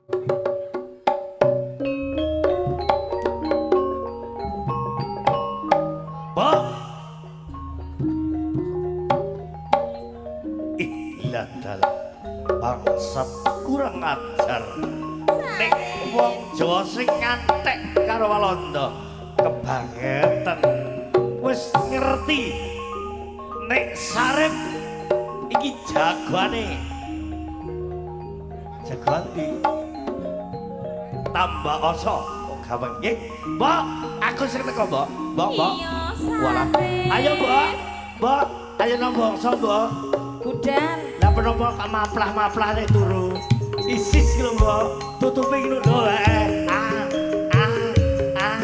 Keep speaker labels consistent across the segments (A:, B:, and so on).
A: Mbok. Ih, lah dalah. Bangsat kurang ajar. Nek wong Jawa sing ngantek karo Walanda kebangetan. Wis ngerti nek Sarip iki jagoane. Jagoan di tambah oso. Oh, gampang nggih. Mbok, aku sing teko, Mbok. Mbok, Mbok. Walah. Ayo, Mbok. Mbok, ayo nombongso, Mbok.
B: Budal.
A: Lah penapa kok maplah-maplah nek turu. Isis lho, Mbok. Tutupi ngono lho, eh. Ah, ah, ah,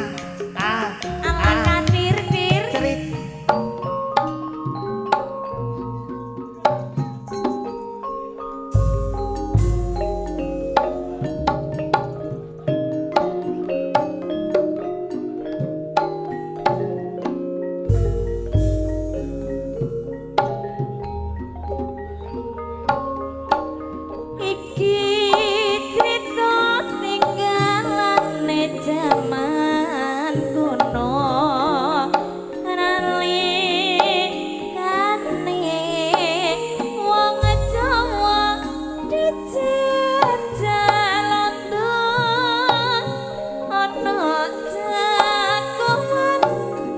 A: ah.
B: Ala katir-tir.
A: Cerit.
B: Iki crita tinggalane jaman kuno, nalikane wong Jawa dijajah Londo, ana jagoan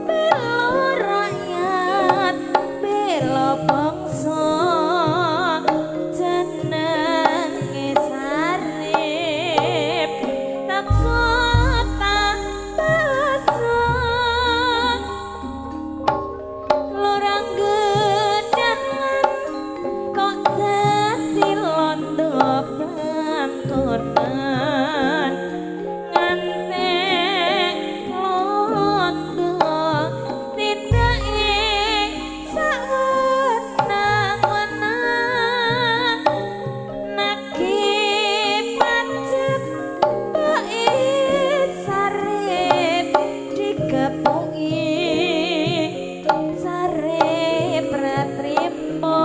B: bela rakyat, bela bangsa. Jenenge Sarip teko Tambasa, lurang gedangan kok dadi londo plantonan, ngantek londo tindake sawenang-wenang, nagih pajak bae Sarip dikepungi, Sarip ra trimo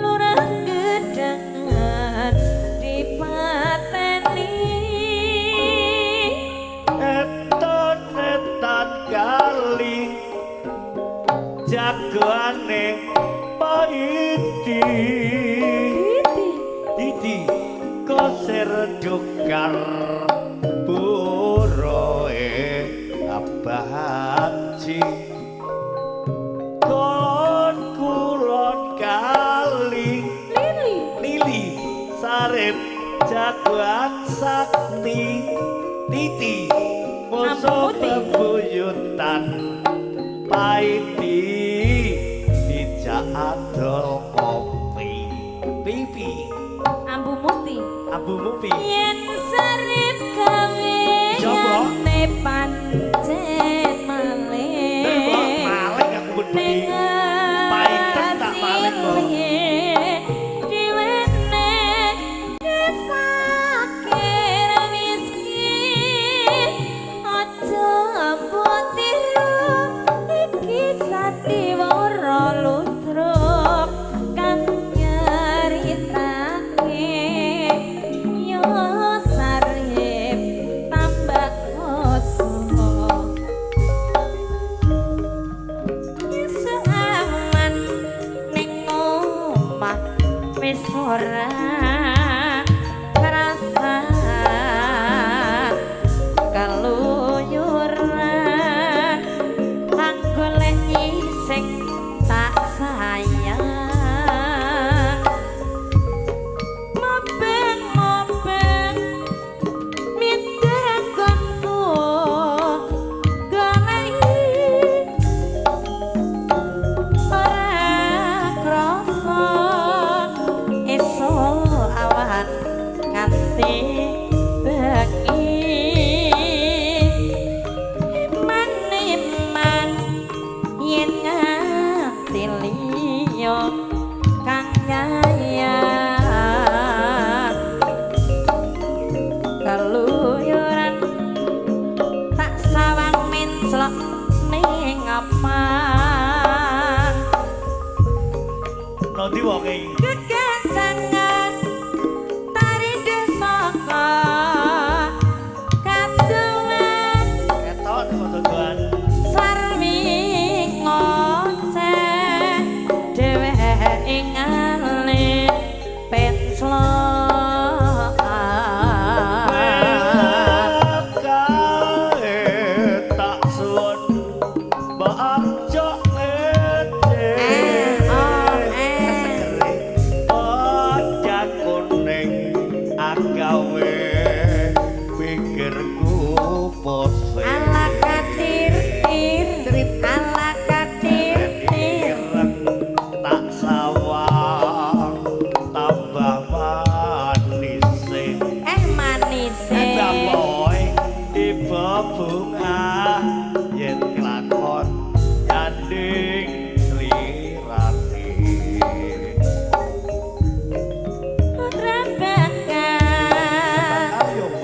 B: lurah gedangan dipateni.
A: Eton etan kali jagoane Paiti. Didi koser dukar buroe Abah Haji. Kulon kulon kali
B: Lili
A: Lili Sarip jagoan sakti. Titi musuh bebuyutan Paiti dijak adol kopi. Pipi
B: ambu muti
A: ambu mupi.
B: Yen Sarip gaweane pancen maling,
A: Maling aku pun bengi. Paiten tak maling, Mbok.
B: Diwene fakir miskin, aja mbok tiru iki sandiwara ludruk kang nyeritake yo Sarip tambah kosong. Aman ning omah wis ora kerasa keluyuran, anggolek sing tak sayang, mobeng-mobeng mindeng nggonku goleki ora krasa esuk awan nganti bengi. Iman-iman yen nganti liya kang nyayang, keluyuran tak sawang menclok ning apang.
A: Nanti wonge
B: Gegancangan tari saka
A: tir kupose.
B: Ala katir tir, ala katir tir.
A: Tak sawang tambah manise.
B: Eh manise.
A: Bapoy iba bunga yen kelakon nyanding slirane.
B: Putra bakal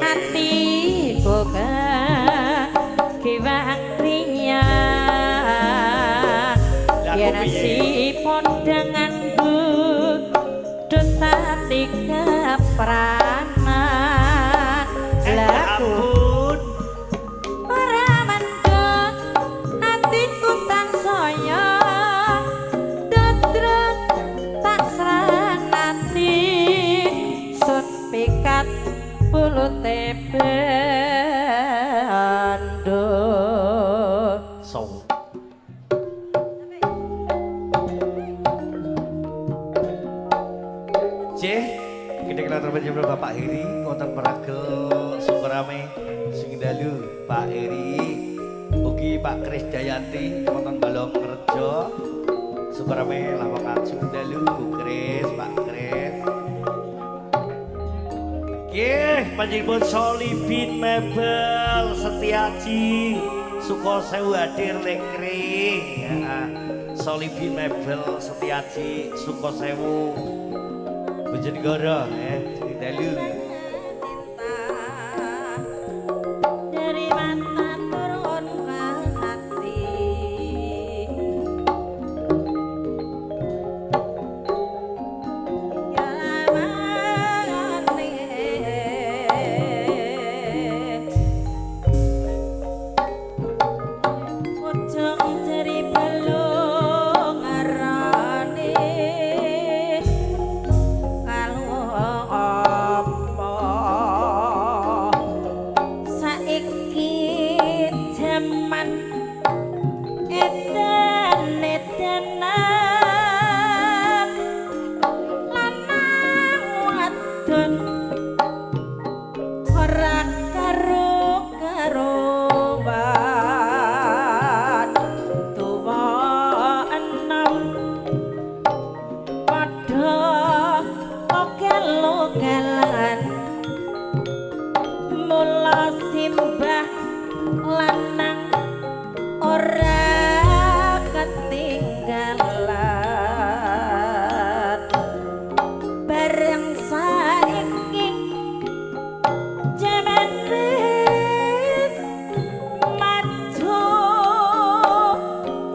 B: ati boga kiwang riya. Yen si pondangan budut ati keprana. Laku ora mendut atiku tansaya dodrot tak sranati sun pikat pulute bando.
A: Song. Cih, gede kena terbenjur Bapak Heri, wonten Meragel Sukorame sing dalu Pak Heri, ugi Pak Kris Dayanti wonten Balong Rejo Sukorame lawangan sing dalu Bu Kris, Pak Kris. Nggih, panjenengan Solibin Mebel Setiaji Sukosewu hadir lekri. Heeh. Solibin Mebel Setiaji Sukosewu Bojonegoro sing dalu.
B: Dari mata turun ke hati. Yamane ujung jeri belung arane kalau apa saiki jaman edan-edanan lanang wadon ora karo-karuan tuwa enom padha okel-okelan mula simbah lanang ora ketinggalan bareng saiki jaman wis maju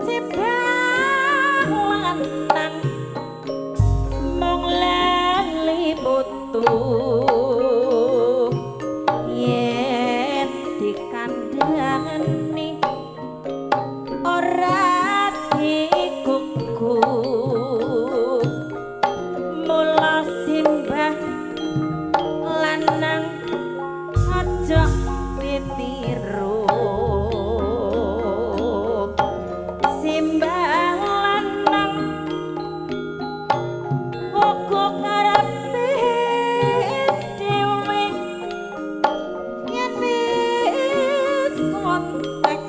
B: simbah lanang mung lali putu yen dikandhani ora dikuku mula simbah lanang aja ditiru simbah lanang uga karepe dhewe yen wis kontak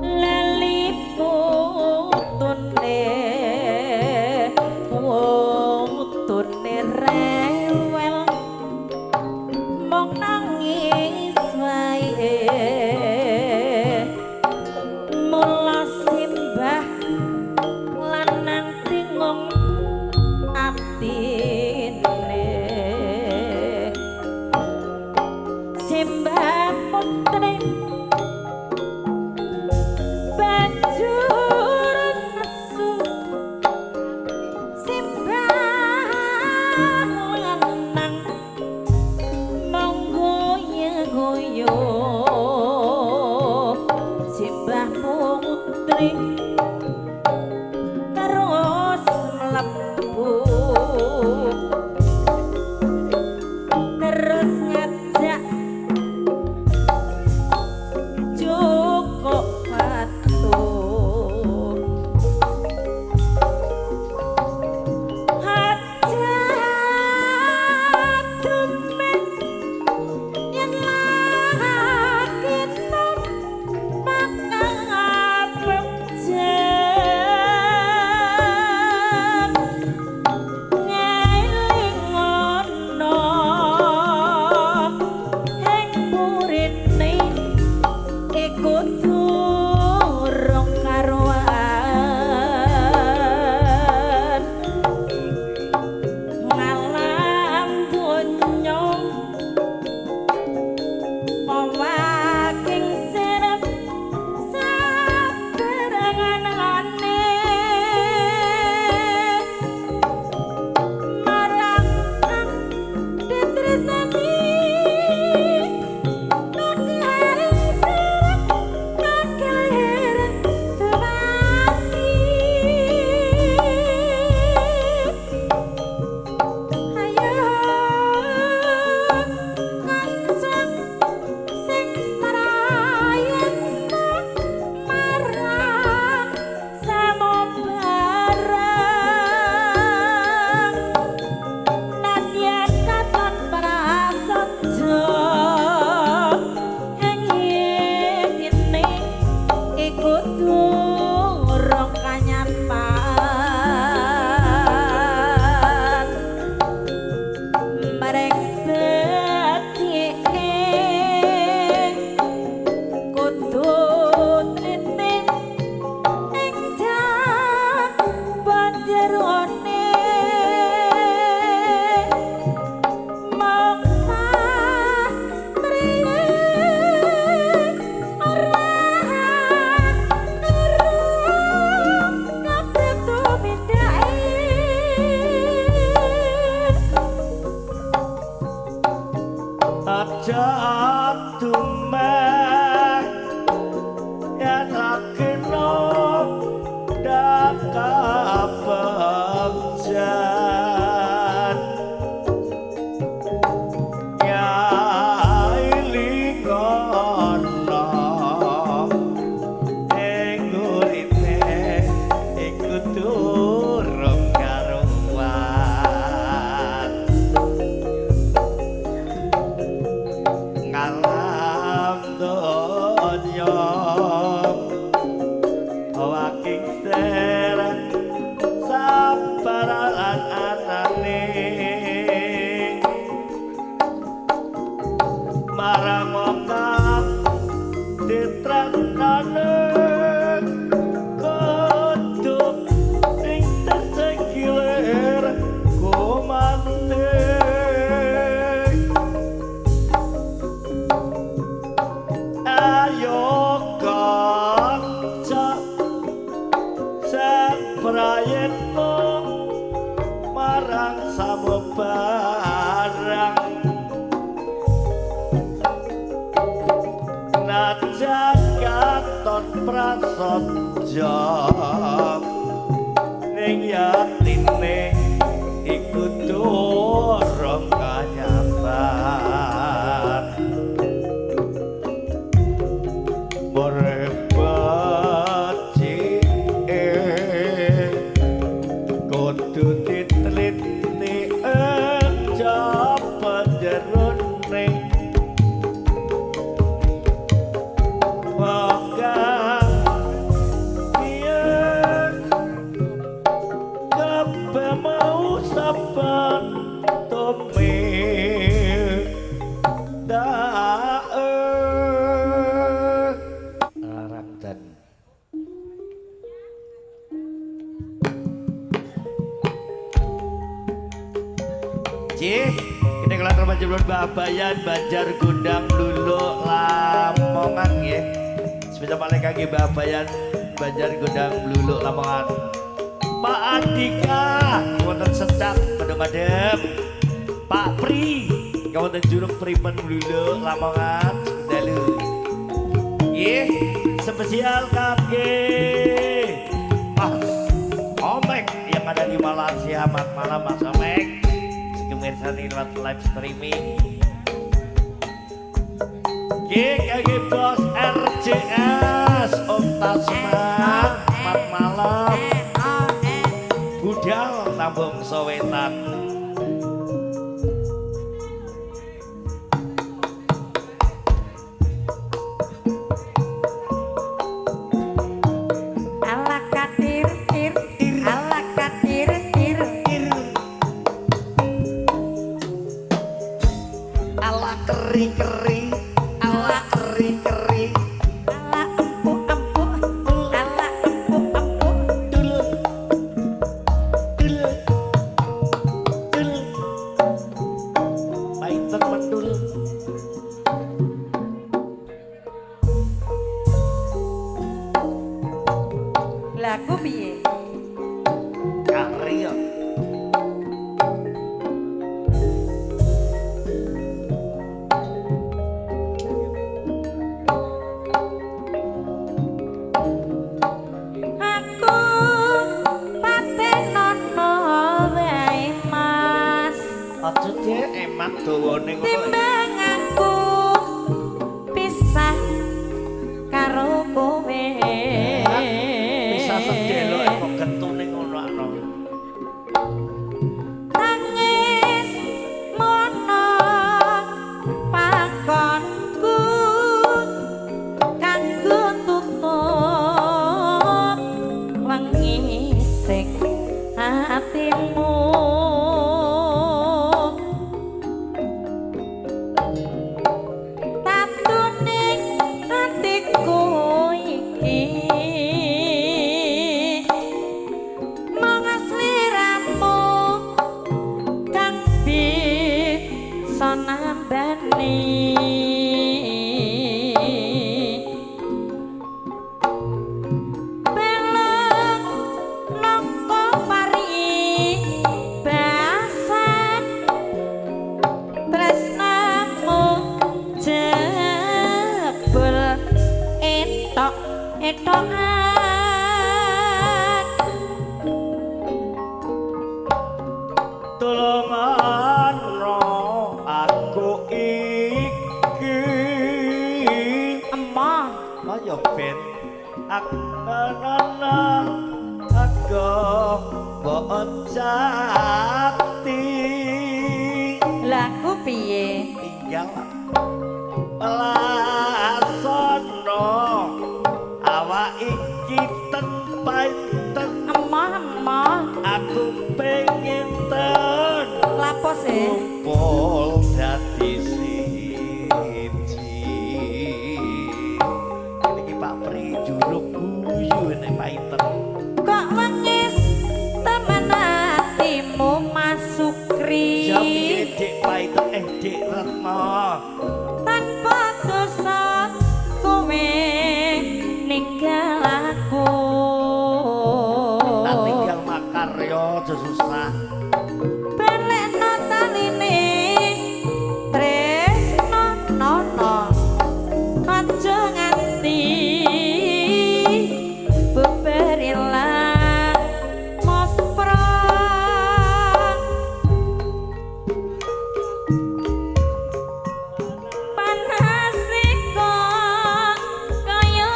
B: lali putune putune rewel mung nangis wae mula simbah lanang bingung atine simbah putri banjur nesu simbah lanang monggo goyo simbah putri terus mlebu terus ngajak cukup batu hajat tumen yen
A: Aja dumeh yen lagi ndak kabegjan ya ilingono ing uripe iku durung karuan ngalam donya waking serang sabar lan anane marang okap ditresnane kudu sing tersekilir kumantik ayo kanca seprayetno marang samubarang najan katon prasaja ning yatine iku durung kanyabar becike kudu diteliti aja penjerone maka piye kabeh mau saben tome dae larang dan Cih, ini kalau terima Mbah Bayan Banjar Gondang Bluluk Lamongan nggih. Spesial paling kaki Mbah Bayan Banjar Gondang Bluluk Lamongan. Pak Andika wonten Secak Bedong Adem. Pak Pri wonten Juruk Primen Bluluk Lamongan dalu. Nggih, spesial kangge Mas Omek yang ada di Malaysia. Selamat malam Mas Omek. Pemirsa di lewat live streaming. GKG Bos RCS Om Tasman, selamat malam. Budal Tambung Sowetan.
B: Ala katir tir ala katir tir
A: Ala keri-keri, ala keri-keri,
B: ala empuk-empuk ala empuk-empuk
A: dul dul dul Paiten mendul.
B: Lah aku piye?
A: Kari ya.
B: Aku patenono wae Mas.
A: Aja dek emak dawane ngono.
B: Timbang aku pisah karo kowe.
A: Pisah sedelok kok gentune ngono ana.
B: Tangis mono pakonku kanggo tutup wengi sing atimu. Tatuning atiku iki mung sliramu kang bisa nambani. Beleng nangka pari basan tresnamu etokan
A: Tulungano aku iki
B: emoh
A: kaya ben aknana aku mbok jati
B: lah aku piye
A: tinggal lasono awak iki ten painten
B: emoh emoh
A: aku pengen ten
B: lapo sih
A: kumpul dadi siji niki Pak Pri juruk guyu nek painten
B: kok wengis temen atimu Mas Sukri
A: ya piye Dik Painten Dik Retno
B: tanpa dosa kowe ninggal aku
A: tak tinggal makarya aja susah
B: balekno taline tresno nono aja nganti bubar ilang mospro panas kok kaya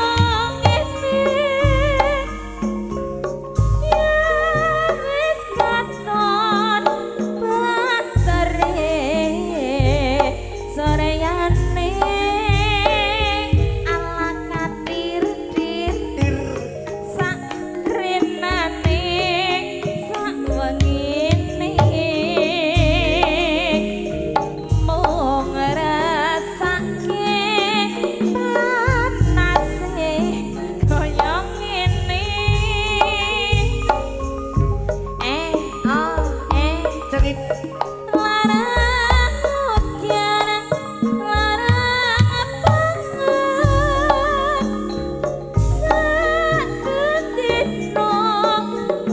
B: ngene ya wis katon batere soreyane ala katir tir sak renane sak wengine mung ngrasake panase kaya ngene eh oh eh
A: cerit
B: larang udan larang pangan saketino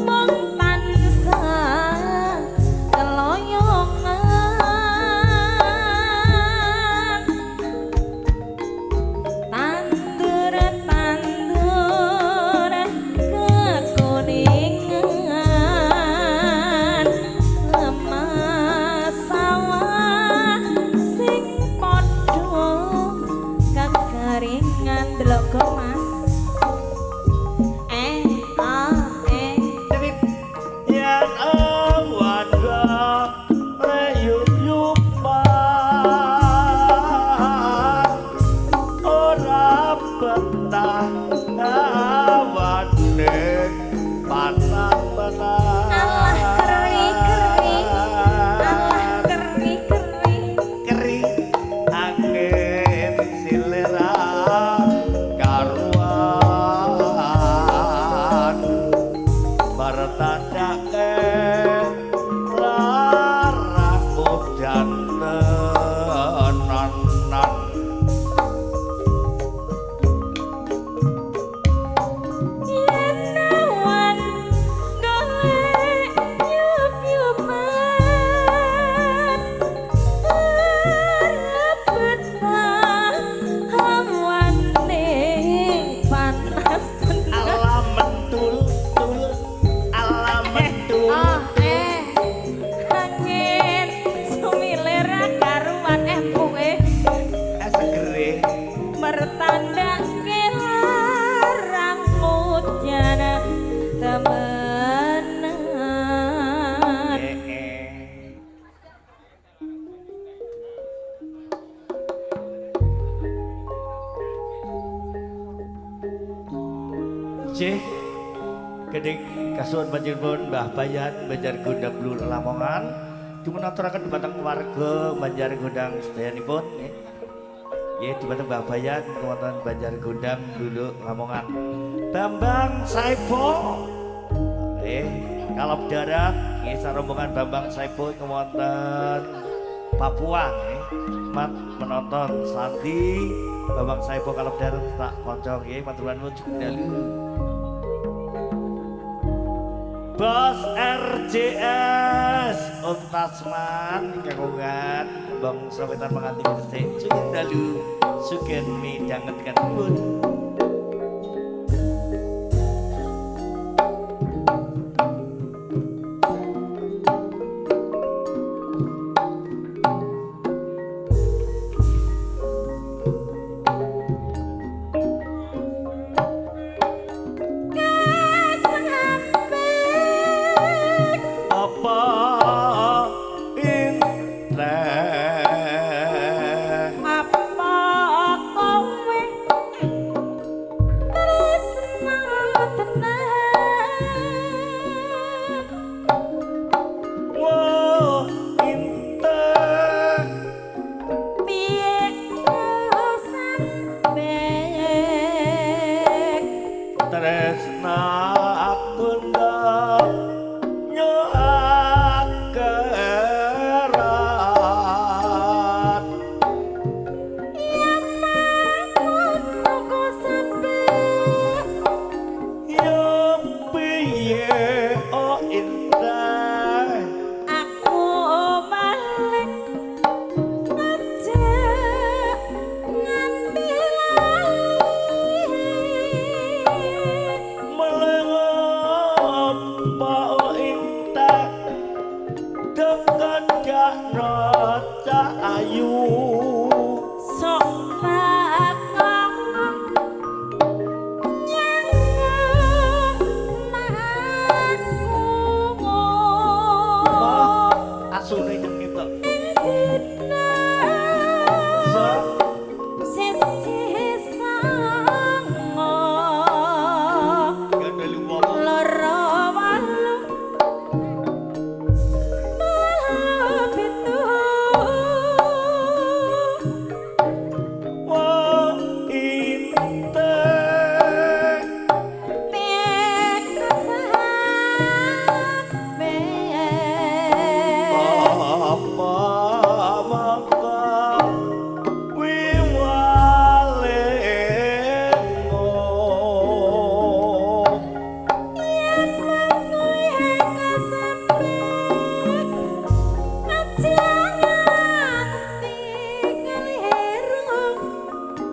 B: mung tansah keloyongan tandur tandur kekuningan lemah sawah sing padha kekeringan delok Mas eh ah eh
A: cerit yen awan reyuk-yupan ora betah awane panas tenan
B: alah keri keri alah keri keri
A: keri angin silera karuan bertandake larang udan tenanan
B: yen awan golek yup-yupan ora betah hawane panas tenan
A: ala mentul tul ala mentul
B: oh eh angin sumilir karuan puke
A: segere
B: mertandake larang udan temenan
A: Cih, gedhe kasuwun panjenengan Mbah Bayan Banjar Gondang Blur Lamongan dumun aturaken dhumateng warga Banjar Gondang sedayanipun nggih. Nggih dhumateng Mbah Bayan wonten Banjar Gondang Blur Lamongan. Bambang Saibo nggih, kalap darat nggih sarombongan Bambang Saibo wonten Papua nggih. Mat menonton Sandi Bambang Saibo kalap darat tak kanca nggih matur nuwun cukup dalu. Bos RJS Untasman kagungan bangsa wetan pengantin Gresik sugeng dalu sugeng midhanget nuwun.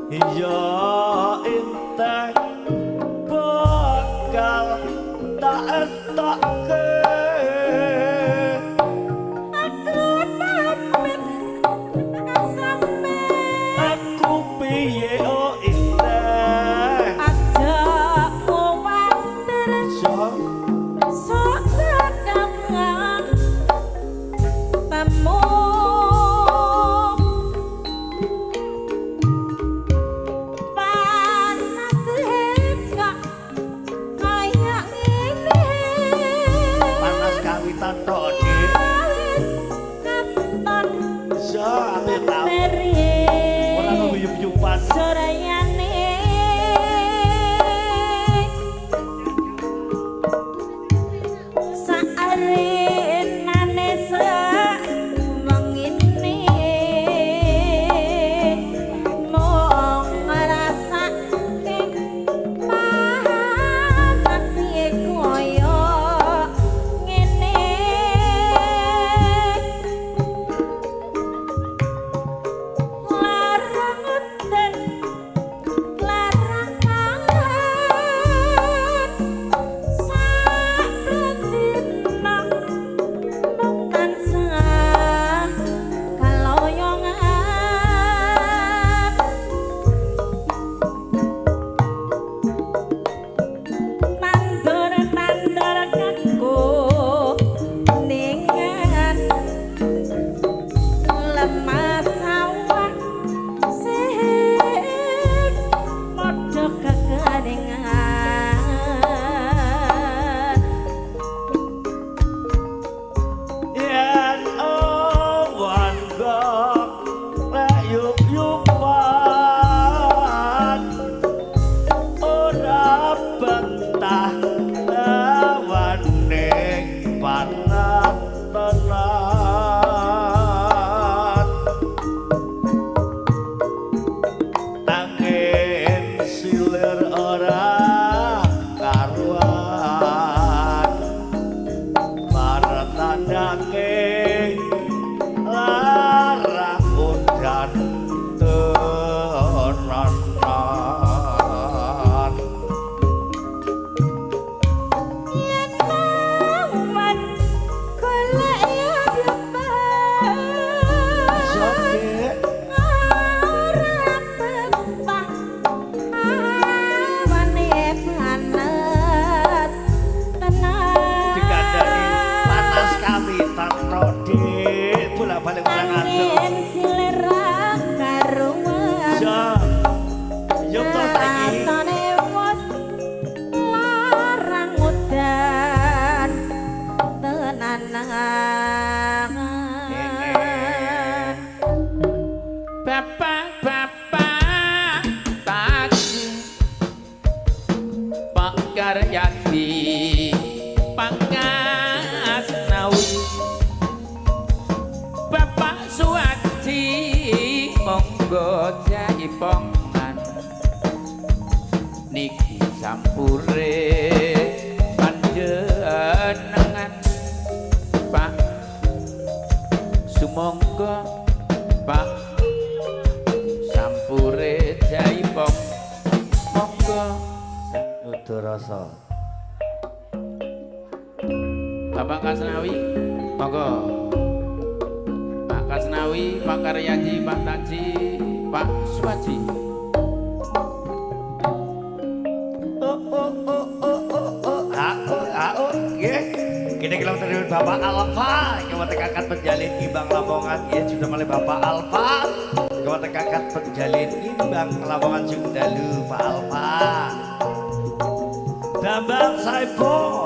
A: Ya entek bakal tak etokke.
B: Aku pamit sampe.
A: Aku piye oh entek.
B: Aja kuwatir. Sok tekan temu. Panas kok kaya ngene.
A: Panas kawitan tok, Dik.
B: Wis katon.
A: Iya, aku tau. Ora nguyup-yupan.
B: Sorayane sarenane semengine mung ngrasake panas koyo ngene. Larang udan, larang pangan, saben dina mung tansah kaloyongan. Tandur-tandur kekuningan, lemah sawah sing padha kekeringan.
A: Yen awan gok layup-yupan ora betah awane panas tenan. Angin silir ora karuan martandake larang udan tenanan.
B: Yen awan golek yup-yupan,
A: Iso, Dik.
B: ora betah awane panas tenan.
A: Dikandani panas kawitan tok, Dik. Bolak-balik ora ngadeg.
B: Angin silir karuan.
A: Iya. Yo to saiki.
B: Atone wis larang udan tenanan.
C: Bapak-bapak Taji, Pak Karyadi, Pangasnawi, Bapak Suwaji, monggo jaipongan niki sampure panjenengan. Pak sumangga, Pak sampure jaipong monggo.
A: Nudu rasa.
C: Bapak Kasnawi monggo. Pak Kasnawi, Pak Karyaji, Pak Taji, Pak Suwaji.
A: Oh oh oh oh oh oh ah oh ah oh nggih. Kene iki terima Bapak Alfa, kewate kakak penjalin imbang Lamongan nggih, sudah malih Bapak Alfa. Kewate kakak penjalin imbang Lamongan sing dalu Pak Alfa. Bambang Saibo.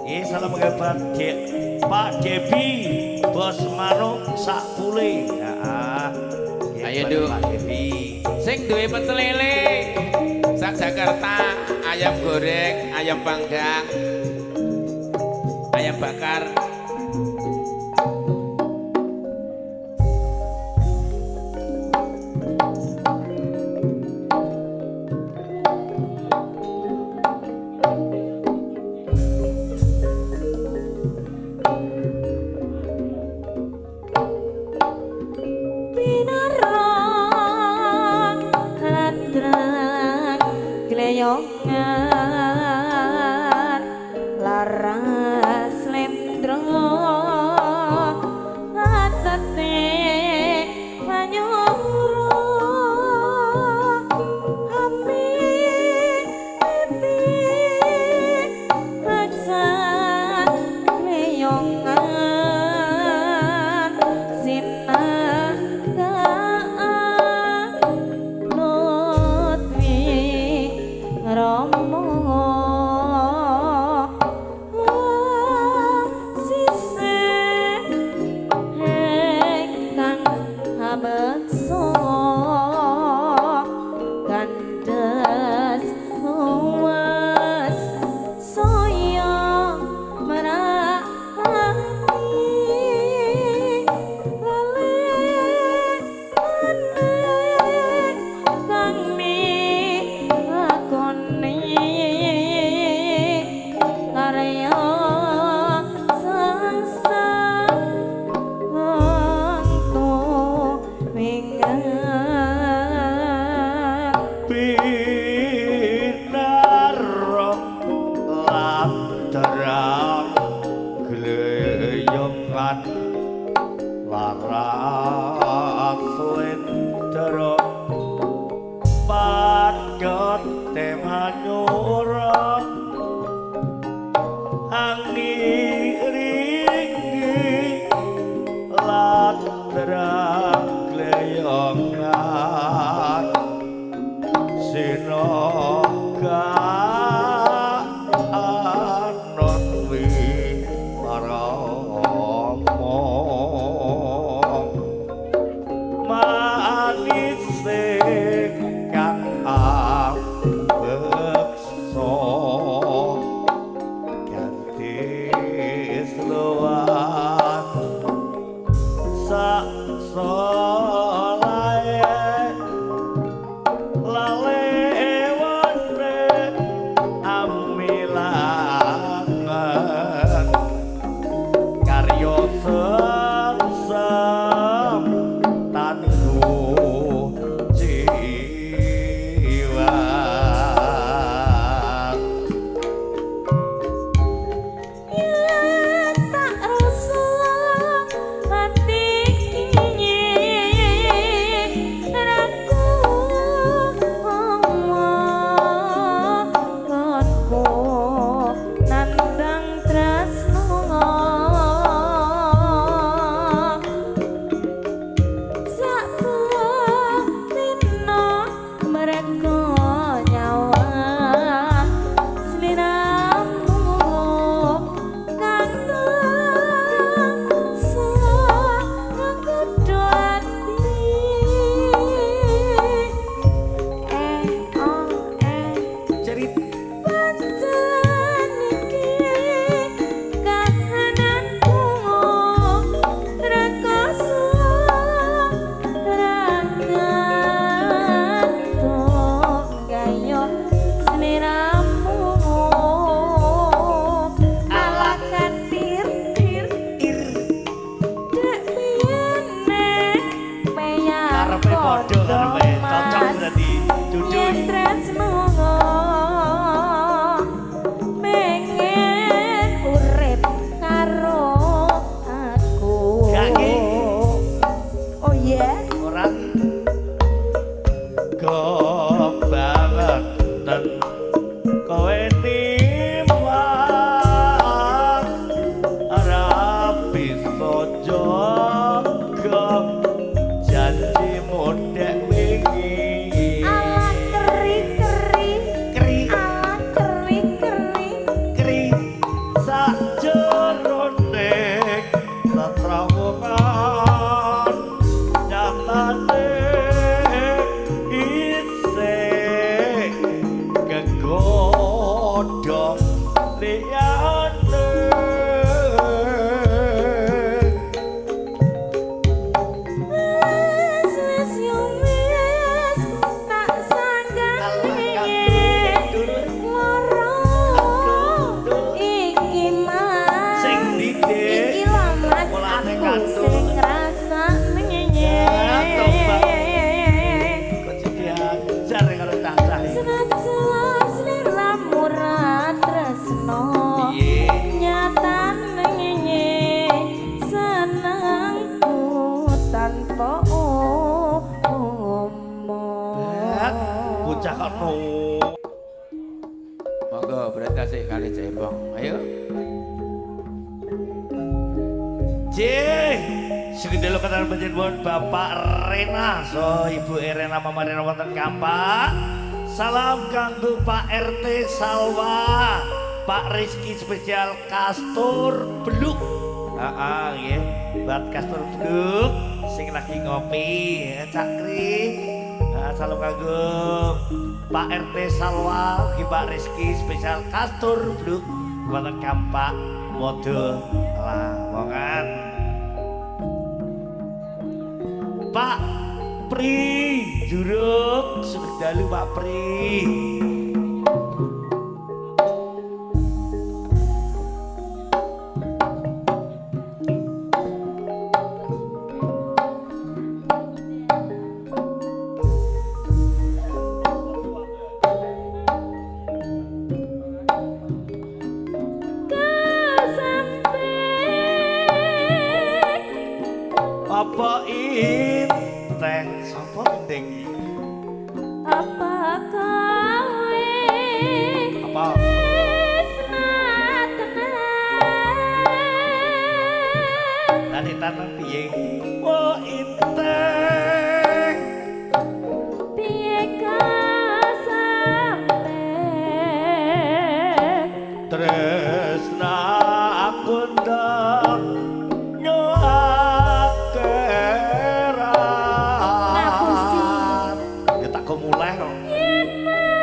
A: Nggih, salam hebat Dek Pak Debi, Bos Manuk sak pule. Heeh.
C: Ayo, Nduk.
A: Pak Debi.
C: Sing duwe pecel lele sak Jakarta, ayam goreng, ayam panggang, ayam bakar.
B: Pinarang lan
A: Kebangetan kowe timbang ora bisa jaga janjimu dek wingi.
B: Ala keri-keri
A: Keri
B: ala keri-keri
A: keri sakjerone satrawongan nyatane isih kegodhong liyane.
B: Wes wes yo wes tak sanggane loro iki mas.
A: Sing ndi, Dik?
B: Iki lho mas
A: Mulane
B: aku
A: kantuk.
B: sing ngrasakne.
A: Ya, tobat. Kok jadi diajar karo cah-cah iki.
B: Senajan sliramu ra tresno
A: Piye?
B: Nyatane senengku tanpa omong.
A: Bocah kok no.
C: Monggo berat sik kali cebong. Ayo.
A: J, sekedelo ketan panjenengan Bapak Rena, so Ibu Erena Mama Rena wonten Kampak. Salam kanggo Pak RT Salwa, Pak Rizky spesial Kastur Bluk. Heeh nggih, buat Kastur Bluk sing lagi ngopi, Cakri. Nah, salam kanggo Pak RT Salwa, ugi Pak Rizky spesial Kastur Bluk wonten Kampak Modo Lamongan. Pak Pri Juruk, sugeng dalu Pak Pri.
B: Kesempit
A: Apa inteh sapa gendeng iki?
B: apa kowe
A: Apa?
B: tresna tenan?
A: Lah nek tanang piye? Oh inteh
B: Piye kasampe
A: tresna aku ndang
B: Ngapusi.
A: nyoakeran. Ya tak go muleh kok.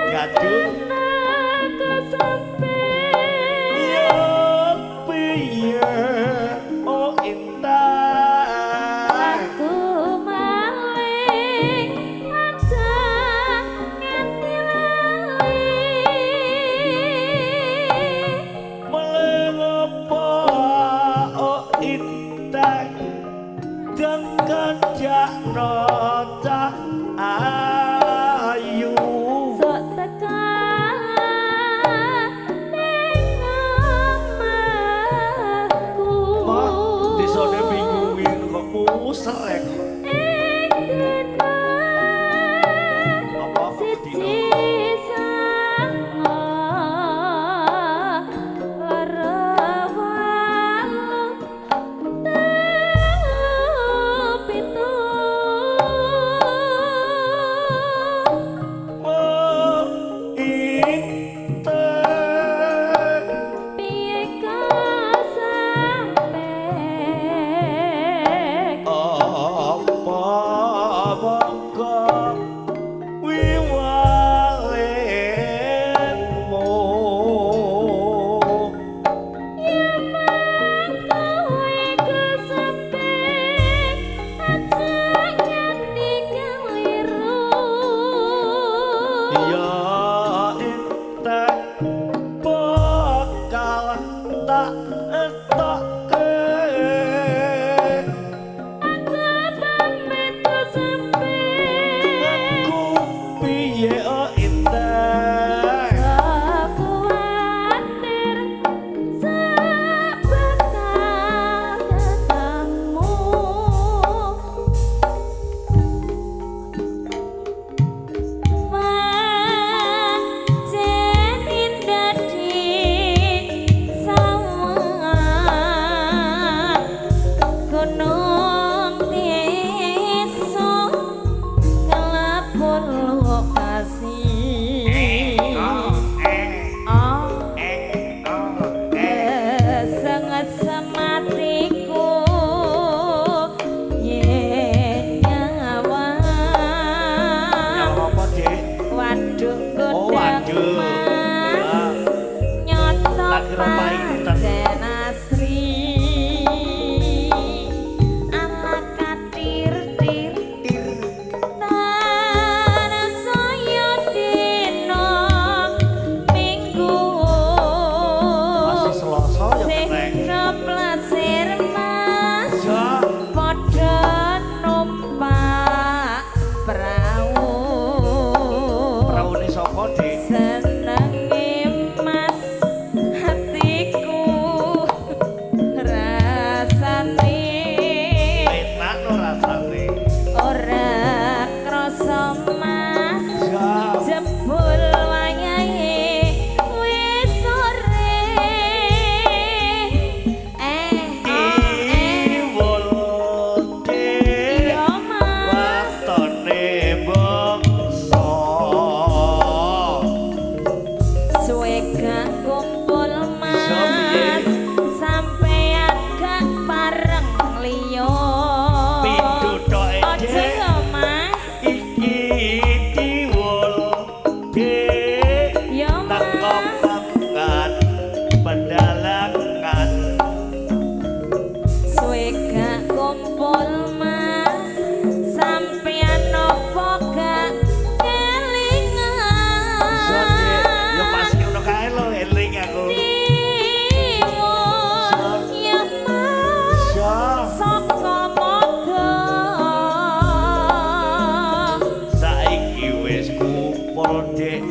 A: Gaduh.
B: Kasampe
A: Ya piye oh inteh.
B: aku maling aja nganti lali.
A: Meling apa oh inteh deng kanjakno cah ayu.
B: Sok teka ning omahku.
A: Mah desane bingung kok muser aku.
B: Ing dina
A: Apa kok
B: siji
A: dino?
B: sanga loro wolu telu pitu.
A: kumpul Dik.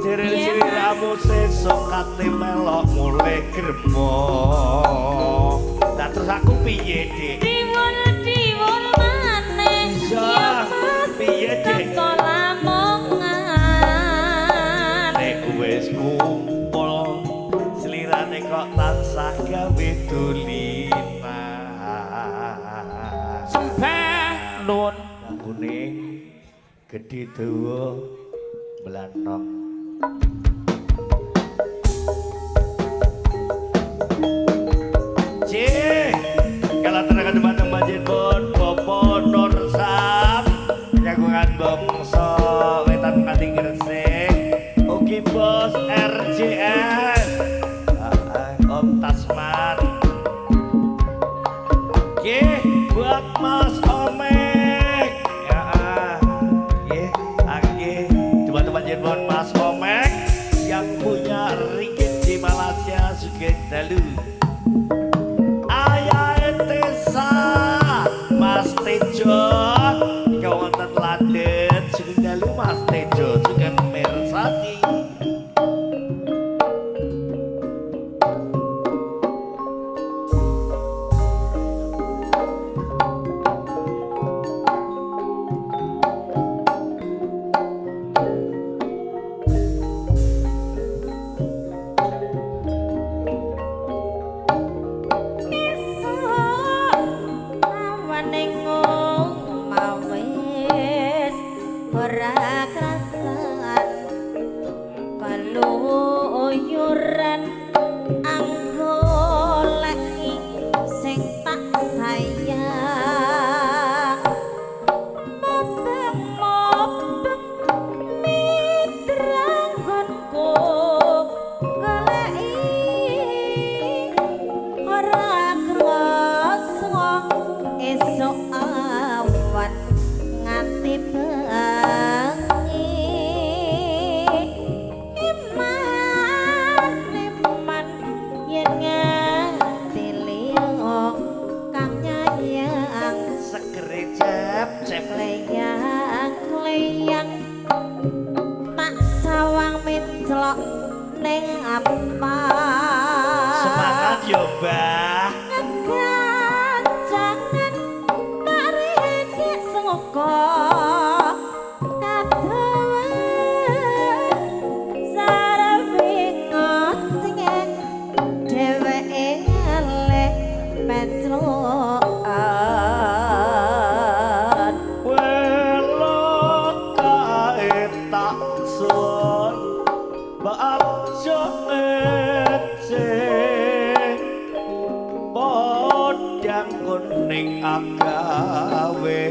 A: Jere sliramu sesuk kate melok mulih gremo. Lah terus aku piye Dik?
B: Diwul-diwul maneh.
A: Iya, piye Dik?
B: Teko Lamongan.
A: Nek wis kumpul slirane kok tansah gawe dulinan.
C: Sembah nuwun.
A: Kuning gedhe dawa blanok. Cih, kalateraken dumateng panjenengan Bapak Nursam jagongan bangsa wetan nganti Gresik ugi bos RJS Om Tasman. Nggih, buat Mas Omek. Ya, nggih, nggih. Dumateng panjenengan Mas Omek yang punya ringgit di Malaysia sugeng dalu. Ayah Tesa, Mas Tejo, wonten London, sugeng dalu Mas Tejo, sugeng mirsani. Semangat yo, Mbah.
B: Keganjangan tarik sengoko kadowen sarewe ngoceng dheweke ngalih penclokan.
A: Welok kae tak suwun aja ngece podang kuning agawe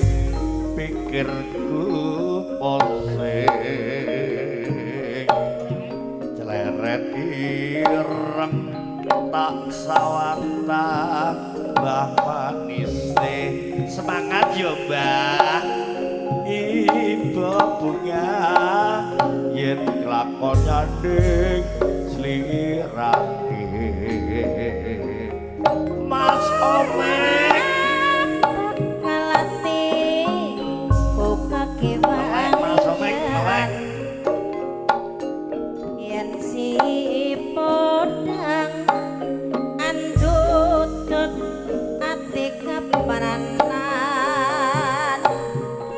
A: pikirku posing cleret ireng tak sawang tambah manise. Semangat yo Mbah. Ibu bunga yen kelakon nyanding slirane Mas Omek
B: kalati ku kakewan.
A: Mas Omek melek
B: yen si podang andutut ati keparanan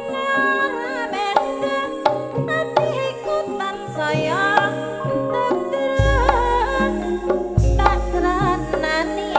B: ora beda atiku tansaya tetep tak tranani.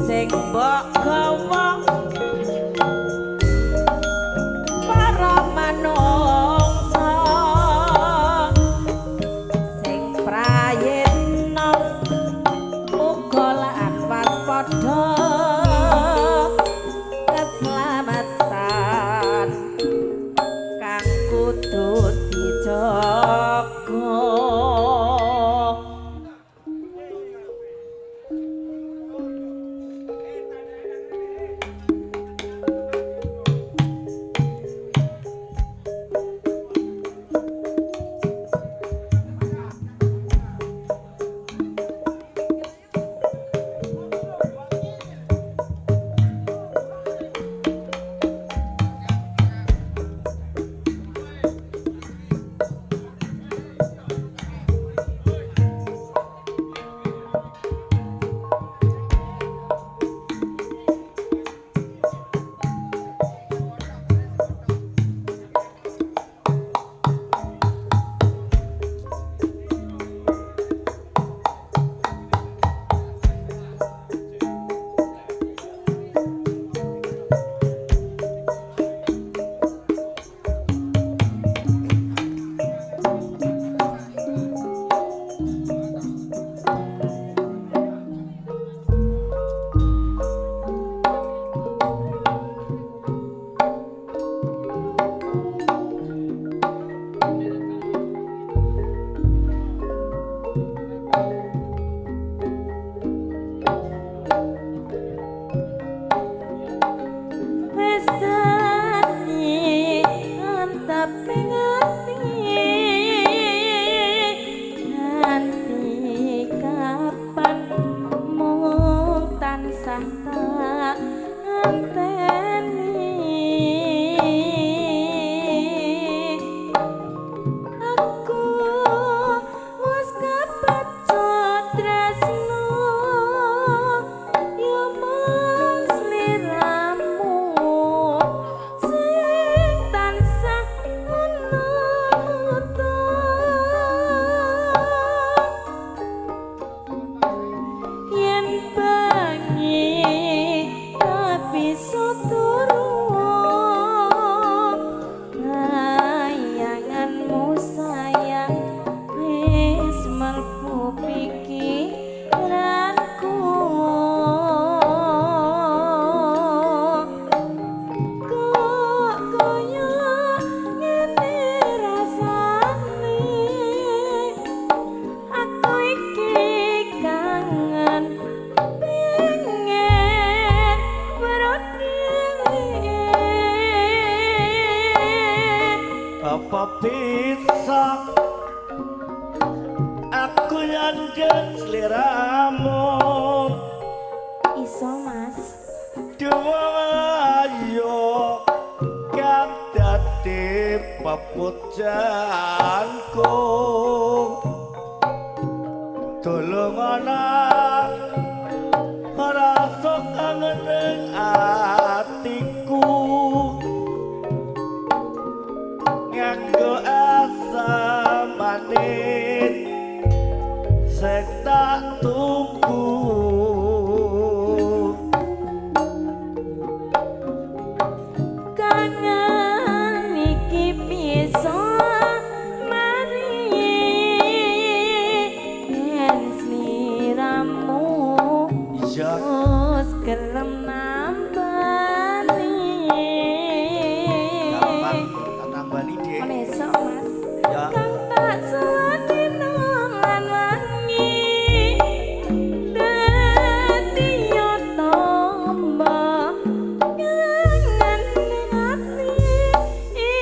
B: Sing mbok gawa para manungsa sing prayitna uga lan waspada keselamatan kang kudu dijaga.
A: Apa bisa aku nyandeng sliramu?
B: Iso Mas.
A: Dewa ayo kang dadi pepujanku, tulung ana rasa kangen ing atiku, nganggo asa manis sing tak tunggu.
B: Kangen iki bisa mari yen sliramu
A: iya
B: wis gelem nambani.
A: Gampang tak tambani Dik.
B: Esok Mas.
A: Ya.
B: Kang tak sedina lan wengi dadi yo tombo kangen ning ati iki.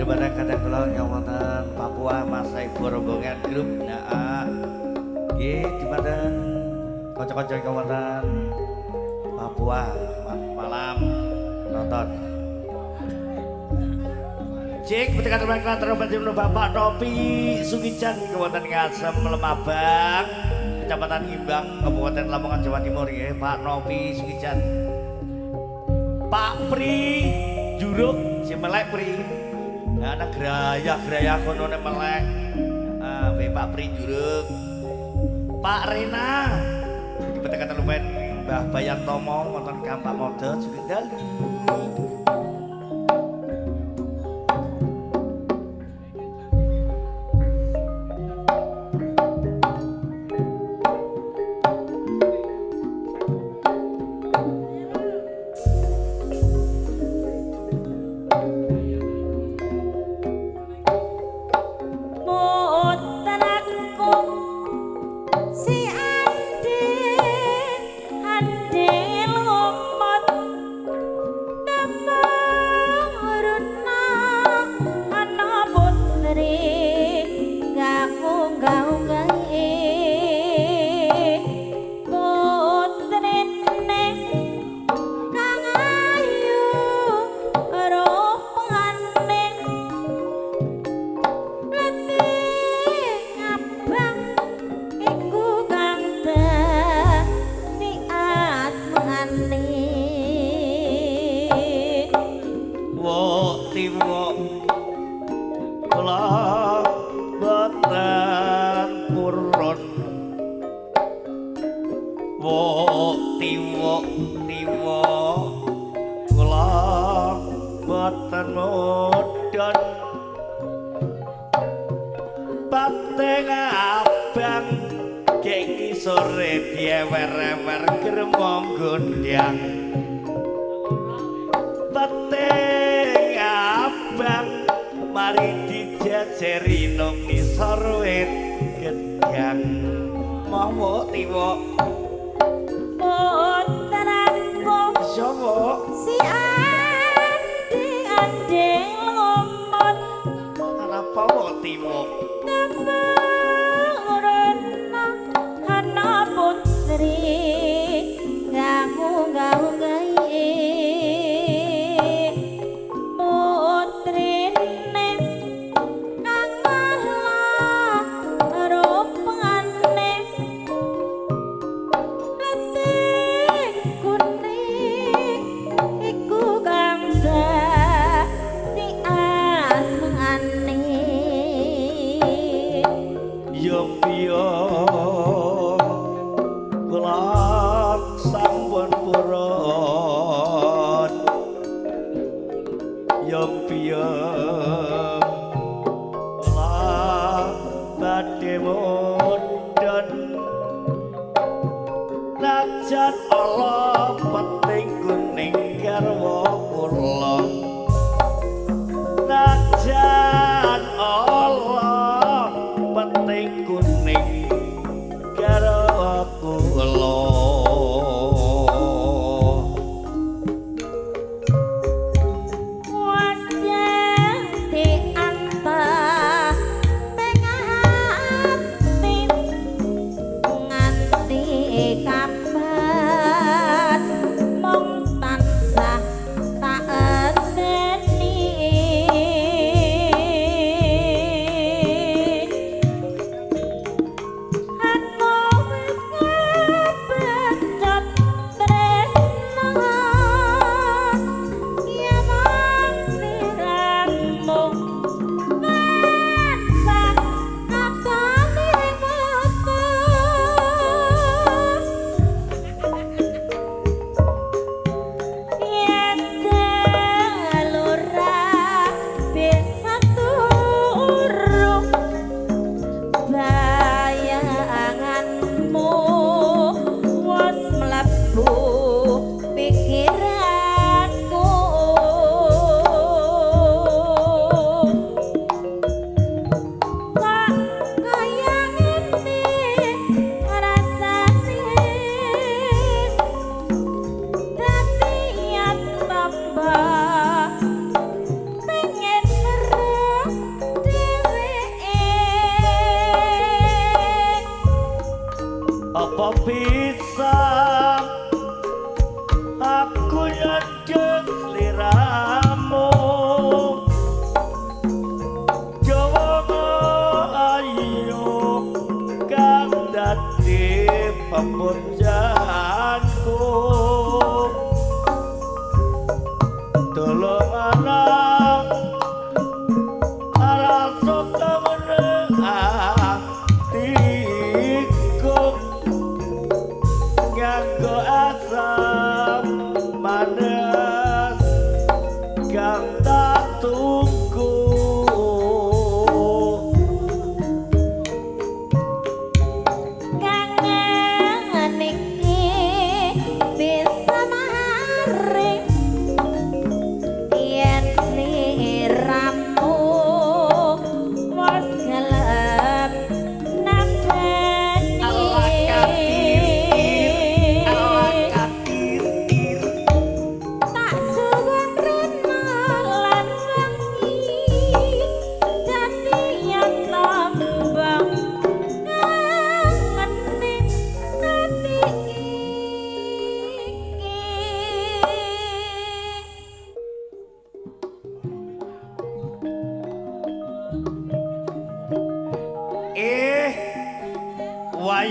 A: Dumateng kadang kula ingkang wonten Papua Mas Ibu rombongan grup. Nah, nggih dumateng kanca-kanca ingkang wonten Papua malam nonton. Cek ketika teman-teman Bapak Nopi Sugijan wonten Ngasem Lemabang, Kecamatan Ngimbang, Kabupaten Lamongan, Jawa Timur ya, Pak Nopi Sugijan. Pak Pri Juruk si melek Pri. Nah, ana grayah-grayah kono nek melek. Ah, Pak Pri Juruk. Pak Rena. Ketika teman Mbah Bayan Tomo wonten Kampak Modo sugeng dalu.
B: Kapan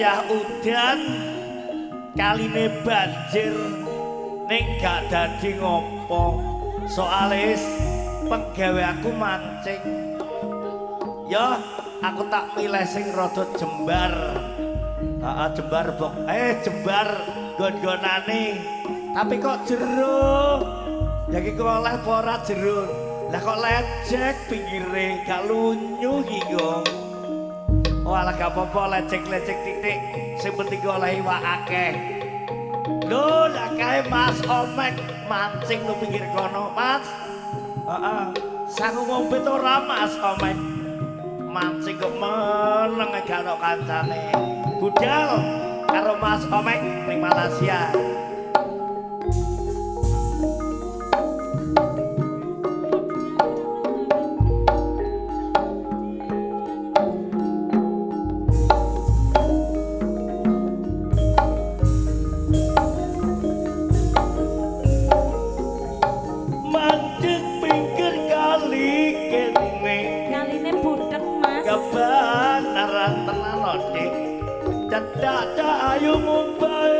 A: Wayah udan kaline banjir ning gak dadi ngopo soale penggawe aku mancing. Ya aku tak milih sing rada jembar. Heeh, jembar bok. Jembar nggon-nggonane. Tapi kok jero. Ya iki kok oleh apa ora jero? Lah kok lecek pinggire, gak lunyu iki kok. Oh alah gak apa-apa lecek-lecek titik. Sing penting oleh iwak akeh. Lho, lah kae Mas Omek mancing nang pinggir kono, Mas. Heeh. Sangu ngombe to ora Mas Omek? Mancing kok meneng gak ono kancane. Budal karo Mas Omek ning Malaysia. Mancing pinggir kali kene.
B: Kaline budek, Mas.
A: Kebenaran tenan lho, Dik. Cedak ayu mumbai.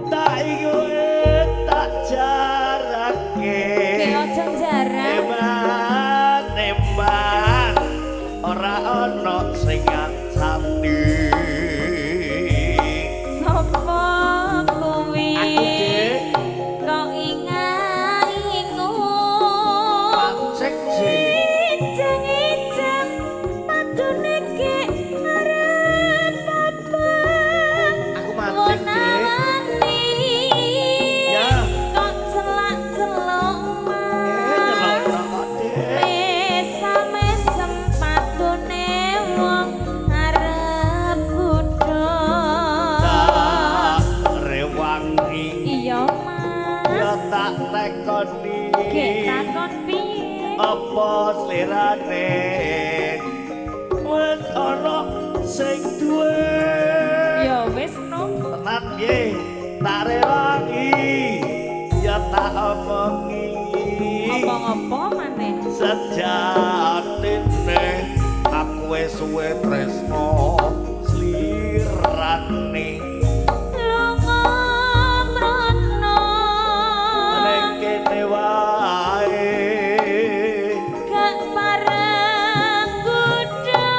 A: Tak ingoe tak jarake.
B: Ki aja jarak.
A: Eman eman ora ana sing ngancani.
B: Sopo kuwi?
A: Aku, Dik.
B: Kok inga-ingu?
A: Mancing sih.
B: Ijeng-ijeng padune ge arep apa?
A: Aku mancing, Dik.
B: Wonawani.
A: Ya.
B: Kok celak-celuk, Mas.
A: Nyelok kok, Dik.
B: Mesam-mesem padune wong arep budhal.
A: Tak rewangi.
B: Iya, Mas.
A: Ya tak tekoni.
B: Gek takon piye?
A: Apa slirane wis ana sing duwe?
B: Ya wis no.
A: Tenan piye? Tak rewangi. Ya tak omongi.
B: Ngomong apa maneh?
A: Sejatine aku wis suwe tresno slirane.
B: Lunga mrono.
A: Ning kene wae.
B: Gak pareng godha.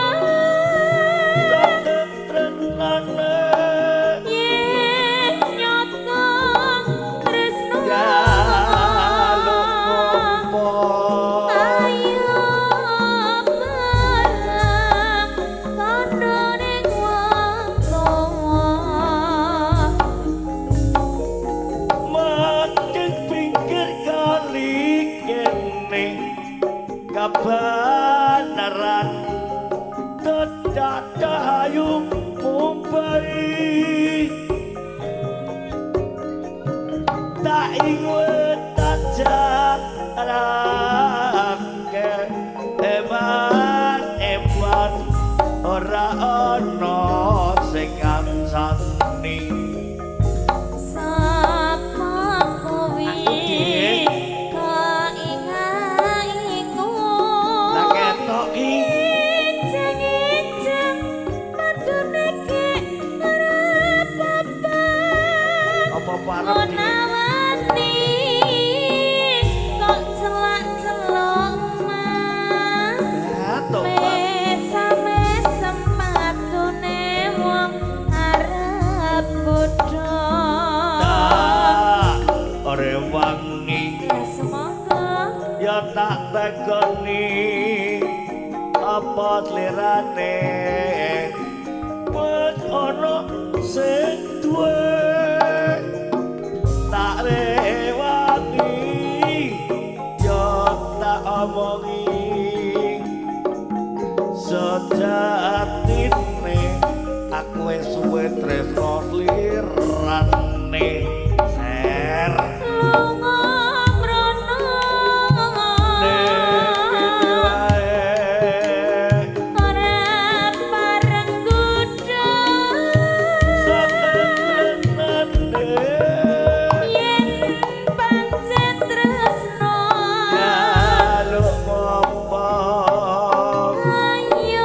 A: Tresnane.
B: Yen nyoto tresno.
A: Jaluk ngopo?
B: Ayo bareng kono ning wong tuwa.
A: Mancing pinggir kali kene kebenaran tedak dahayu mumbai. Tak ingat tak jarake eman eman ora ana sing ngancani.
B: Sapa kuwi?
A: Aku, Dik.
B: Kok inga-ingu?
A: Lah ketok iki
B: Ijeng-ijeng padune ge arep apa?
A: apa parep, Dik?
B: Wonawani kok celak-celuk, Mas.
A: Ya tobat.
B: Mesam-mesem padune wong arep budhal.
A: Tak rewangi.
B: Ya semoga
A: Ya tak tekoni apa slirane wis ana sing duwe. Tak rewangi ya tak omongi. Sejatine aku wis suwe tresno slirane. Ser
B: lunga mrono.
A: Ning kene wae.
B: Ora pareng godha.
A: Satresnane.
B: Yen pancen tresno.
A: Jaluk ngopo?
B: Ayo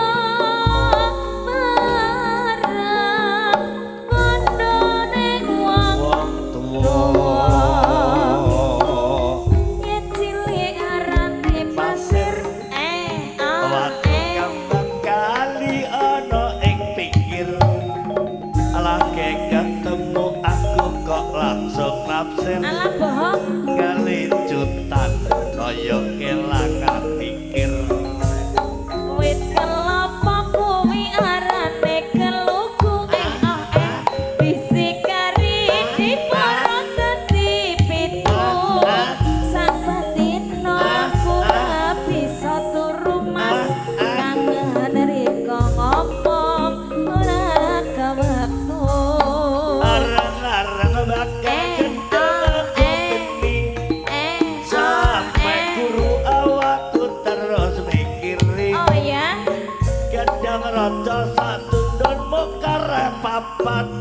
A: papat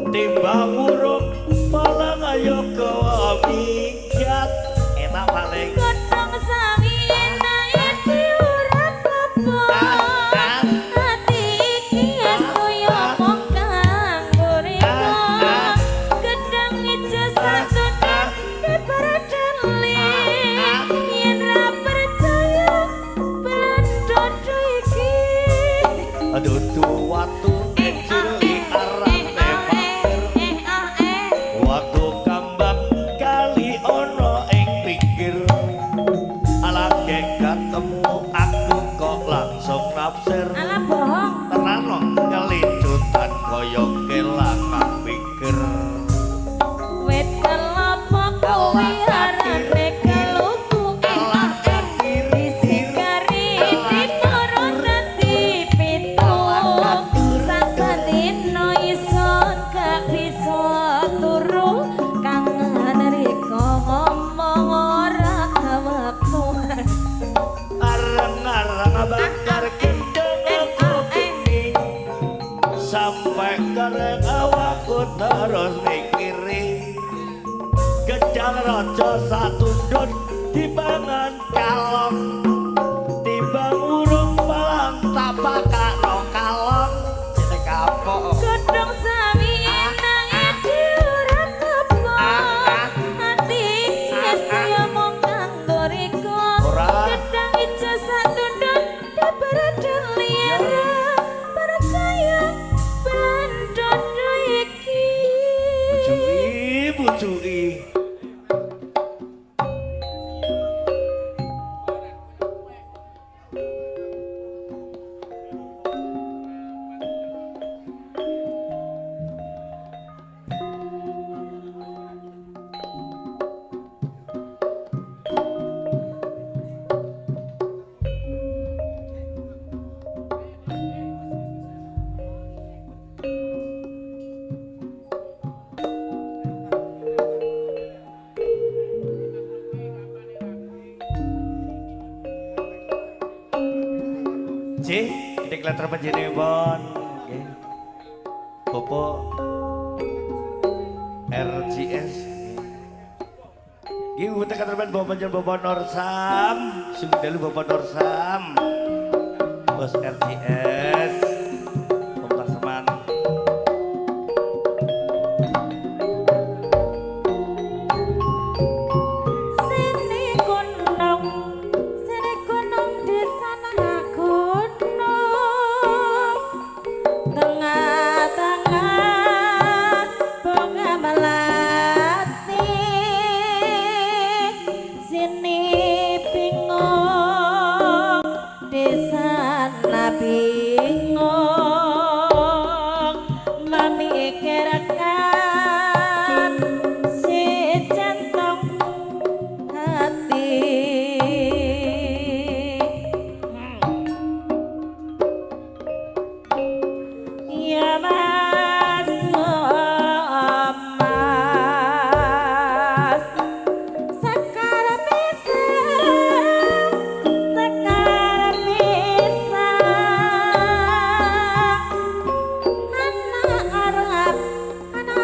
A: timbang urung palang ayo gawa minggat enak paling
B: godhong sawi naik ora apa ati iki estuyo mung kanggo rika gedang ijo satune diperedeli yen ra percaya blendodo iki.
A: Aduh watu cilik arane pasir watu kambang kali ono ing pinggir alake ketemu aku kok langsung nafsir.
B: Alah bohong.
A: Tenan no kelicutan kaya kelangan pikir.
B: Wit kelapa kuwi arane keluku disikari diporo dadi pitu saben ison gak bisa turu kangen rika ngomong ora wektu.
A: Arang-arang bakar gendeng aku geni sampai kereng awakku terus mikiri gedang raja satundun dipangan kalong timbang urung palang tapakano kalong cete kapok.
B: Godhong sawi nanging ora apa ati iki mung kanggo rika gedang ijo satundun diperedeli ra percaya blendodo iki.
A: Bujuki bujuki. Cih, kita latar panjenengan nggih. Bapak RGS. Nggih, utek katerban Bapak panjenengan Bapak Norsam, sing dalu Bapak Norsam. Bos RGS. Om Tasman.
B: Sini gunung, sini gunung di sana gunung, tengah-tengah bunga melati. Sini bingung, di sana bingung, memikirkan si jantung hati. Ya mas, oh mas, sekar bisa, sekar bisa. Anak Arab, anak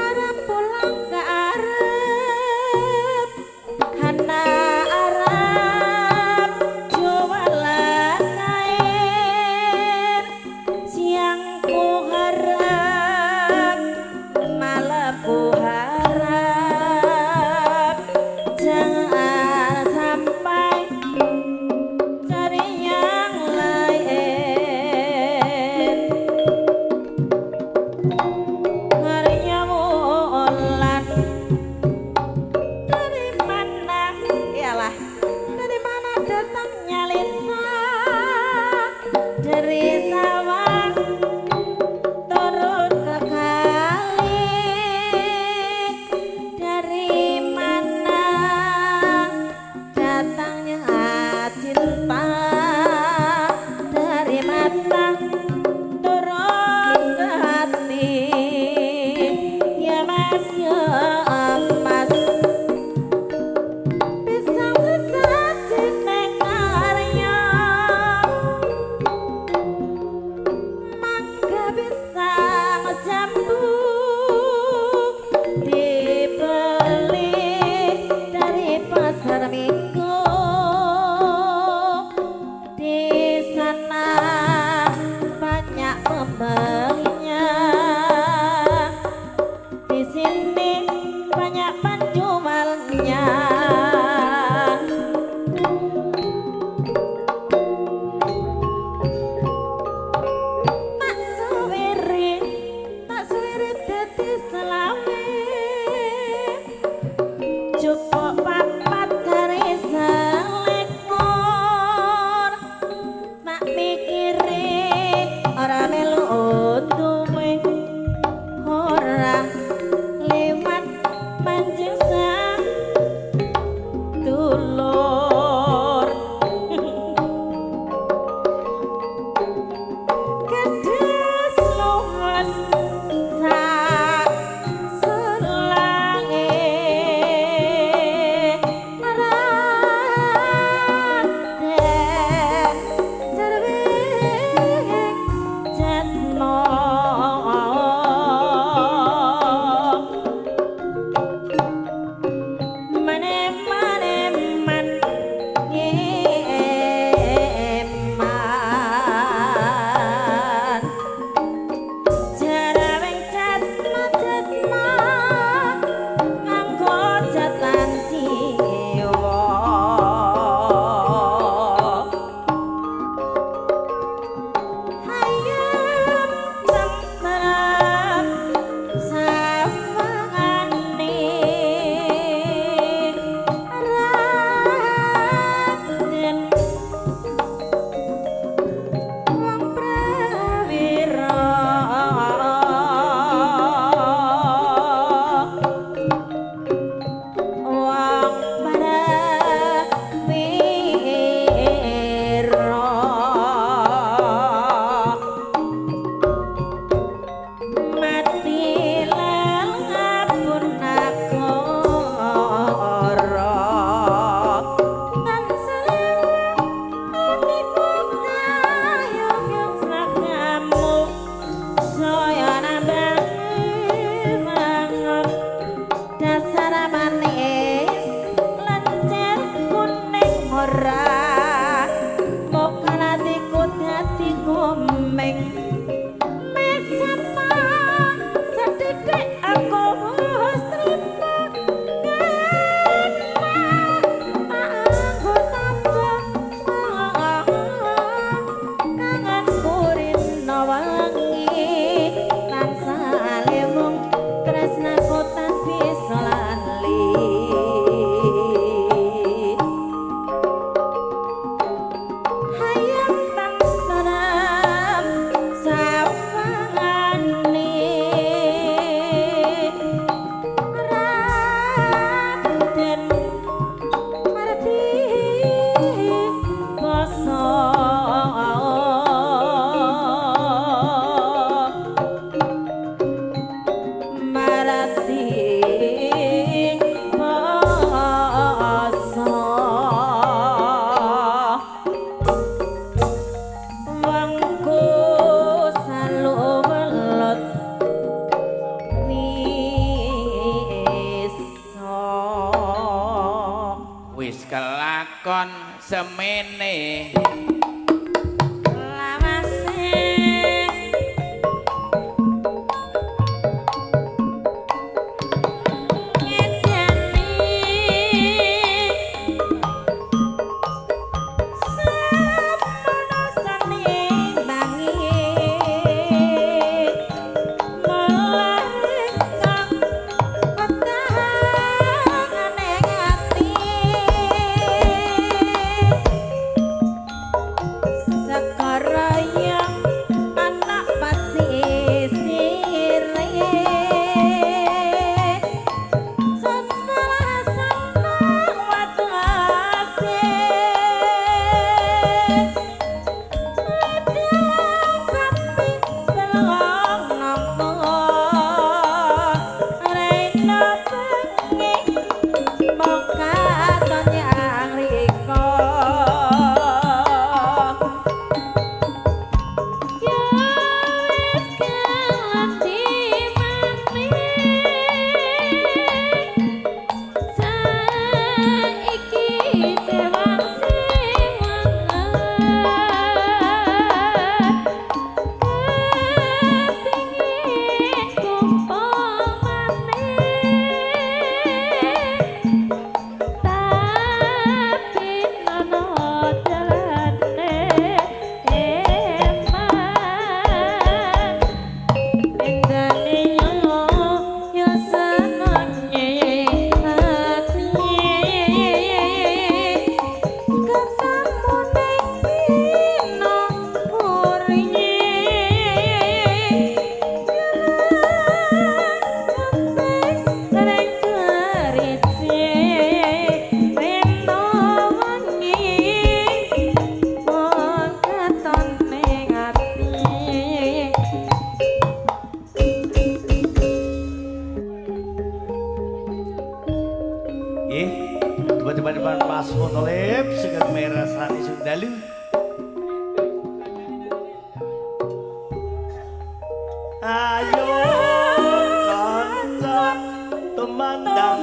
C: Wis kelakon semene
B: lawase ngedani semono senimbangi melengkang petahane ati sekarang anak pasisire setelah senang watase ledang kopi belong nopo rena bengi mong katon yang riko. Ya wis kelati mati saiki sewang sewangan kepingin kumpul maneh tapi nono dalane eman bendane yo yo senenge ati ketemu ning dina purine
A: Nggih, tiba-tiba Mas Mutolib sugeng mirsani Sundalu. Ayo kanca tumandang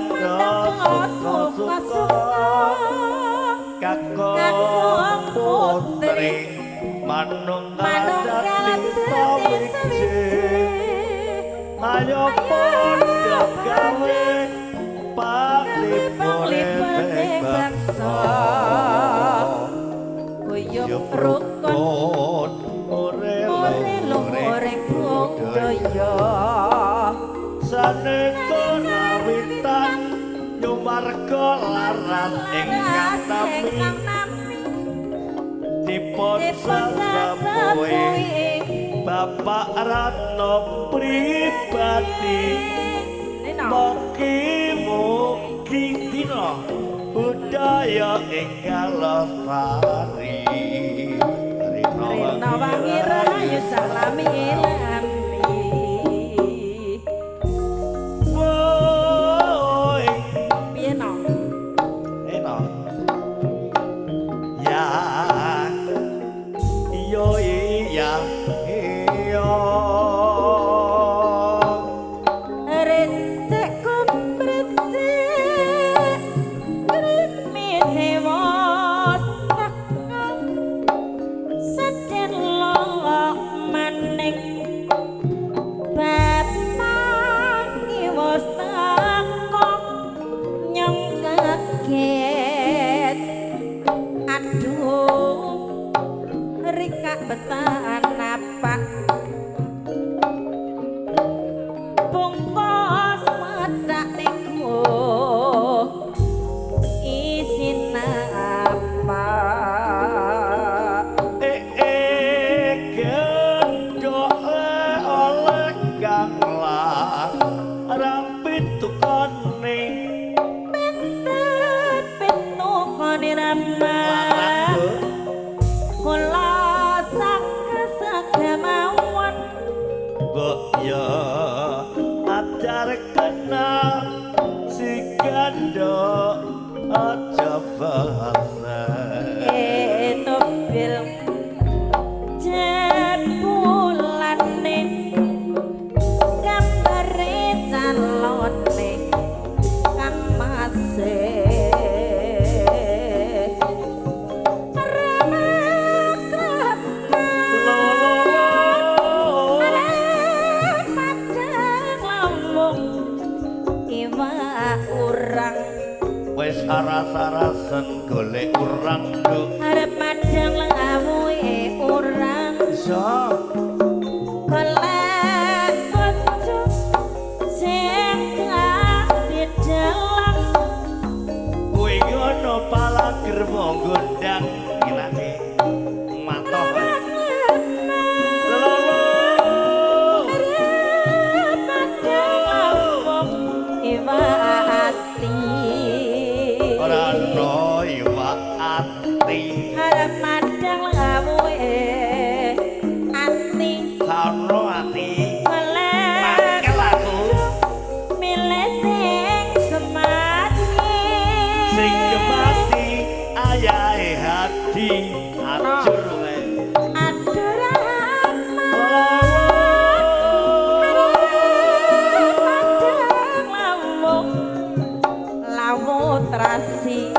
A: suka-suka kakung putri manunggal dadi sawiji. Ayo padha gawe panglipure bangsa
B: Guyub rukun
A: ore
B: luhur budaya
A: saneka rawitan nyumarga laras ingkang nami dipun sesepuhi Bapak Ratno pribadi. Mugi mugi dina budaya ingkang lestari.
B: Rina wangi rahayu salami lami.
A: Woi,
B: Piye no?
A: Eno. Ya. Iyo iya iyo.
B: Recek kumrecek krimise wos teka sedelok maning bapak wos teko nyong kaget aduh rika betan napak bungkus medak niku isin apa
A: Gendhok oleh kang larang pitukane
B: pinten pitukane rama kula sak-sagemawon
A: mbok yo ajar kenal si gandhok aja bahasa
B: bil jebulane gambare calone kang mase.
A: Wis aras-arasen golek urang nduk.
B: Arep madang lawuhe urang.
A: Iso.
B: Golek bojo sing dadi dalang.
A: Kuwi ngono palager monggo ndang enake. Matoh. Lolo.
B: Arep madang lawuh iwak ati.
A: Ora ana iwak ati.
B: Arep madang lawuhe ati.
A: Ana ati.
B: Golek
A: Mangkel aku.
B: milih sing gemati.
A: Sing gemati ayahe hati. Acur wae.
B: Aduh rahmat.
A: Lolo.
B: Madang lawuh lawuh terasi.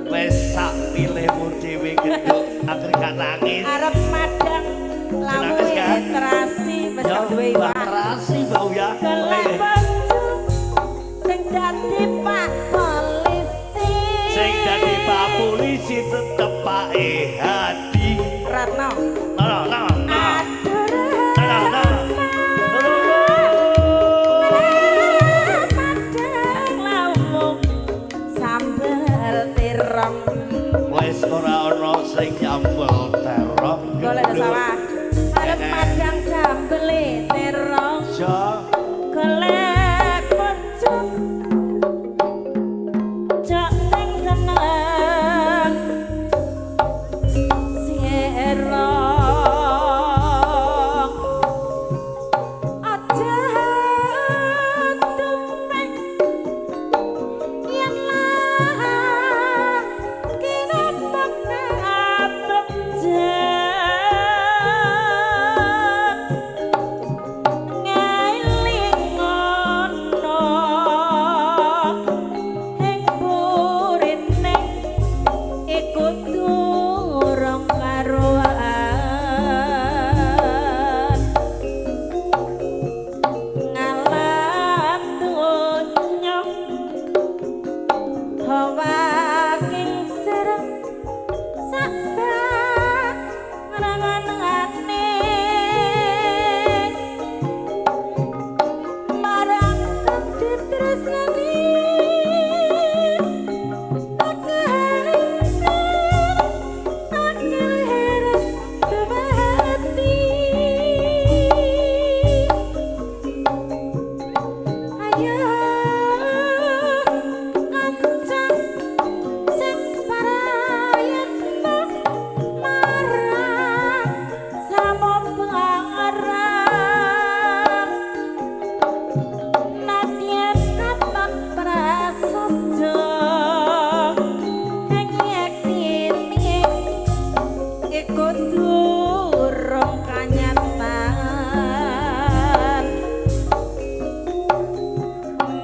A: Wis sak pilihmu dhewe genduk agar gak nangis.
B: Arep madang lawuhe
A: Nangis, kan?
B: terasi wis
A: Ya,
B: gak duwe
A: Mbak
B: iwak.
A: Terasi bau ya.
B: Golek bojo sing dadi pak polisi.
A: Sing dadi pak polisi tetep Pak E Hadi.
B: Ratno.
A: No no no.
B: Aduh
A: No no.
B: Madang lawuh sambel terong.
A: Wis ora ana sing nyambel terong.
B: Golek nang sawah. Arep madang sambele terong.
A: Ja.
B: Golek bojo cok sing seneng sirong. Aja tumreng yen lah kinembang abrejan. Ngeling ngono ing burine iku durung karuan. Ngalam donya hawa kingsir sak barengane marang kang ditresnani. Nadyan katon prasaja ing yektine iku durung kanyatan.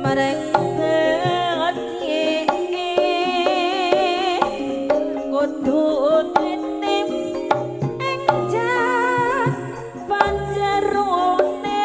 B: Marang dadi kudu titip ing panjerone.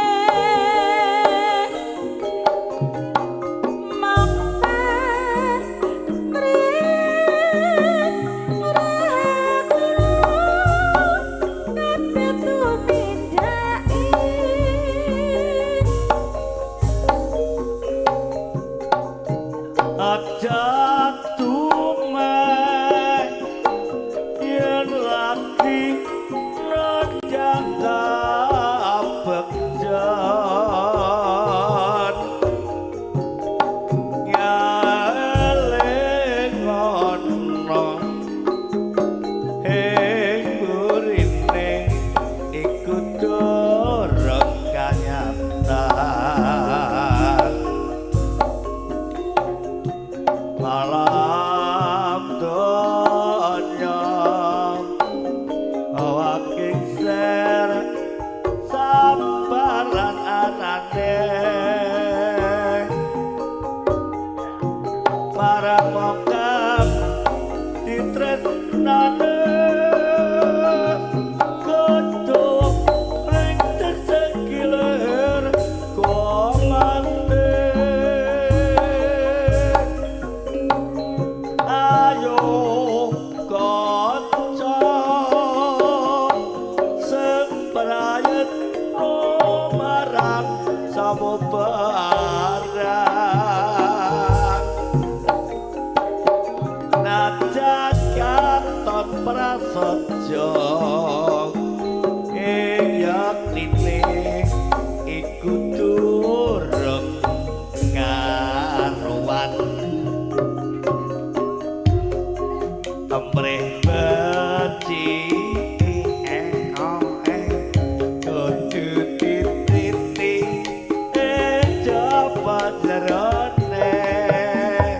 A: jerone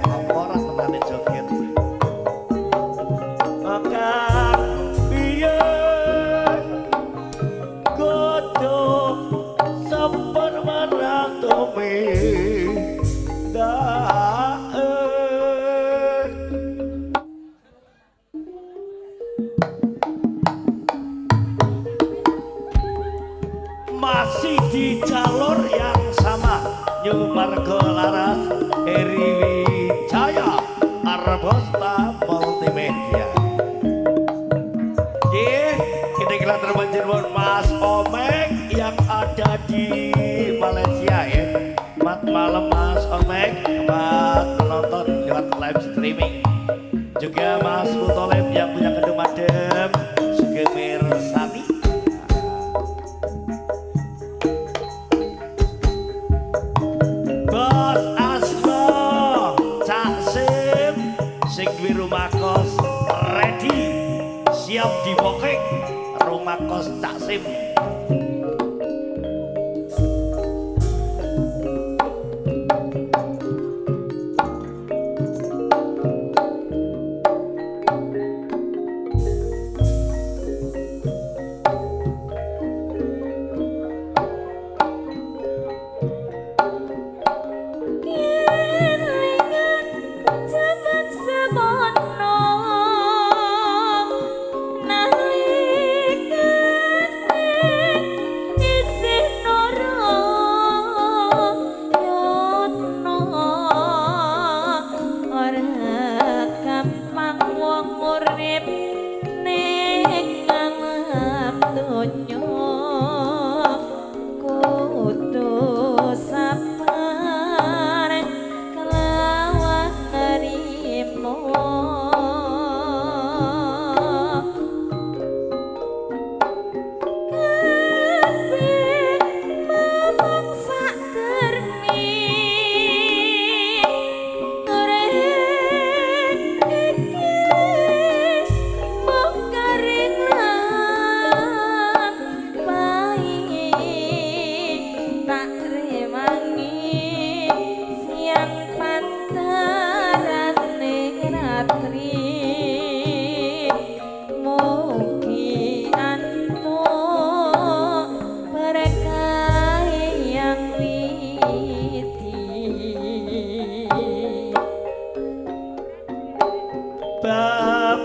A: apa ora tenane joget kang piye kudu sabar marang masih di jalur yang sama New Margo Laras Eri Wijaya Arbosta Multimedia. Nggih, kita kira terbanjir Mas Omek yang ada di Malaysia ya. Selamat malam Mas Omek, selamat menonton lewat live streaming. Juga Mas Mutoleb yang punya gedung Madem, Sugeng Mirsani. Bos Asmo, Cak Sim, sing duwe rumah kos ready, siap dibooking rumah kos Cak Sim.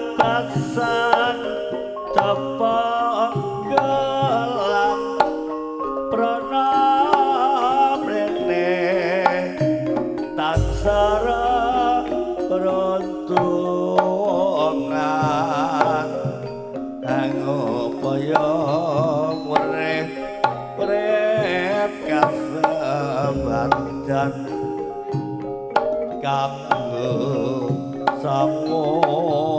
A: Babasan tepok gelang prana mrene tansara runtungan kanggo upaya urip urip kasebadan kanggo sangu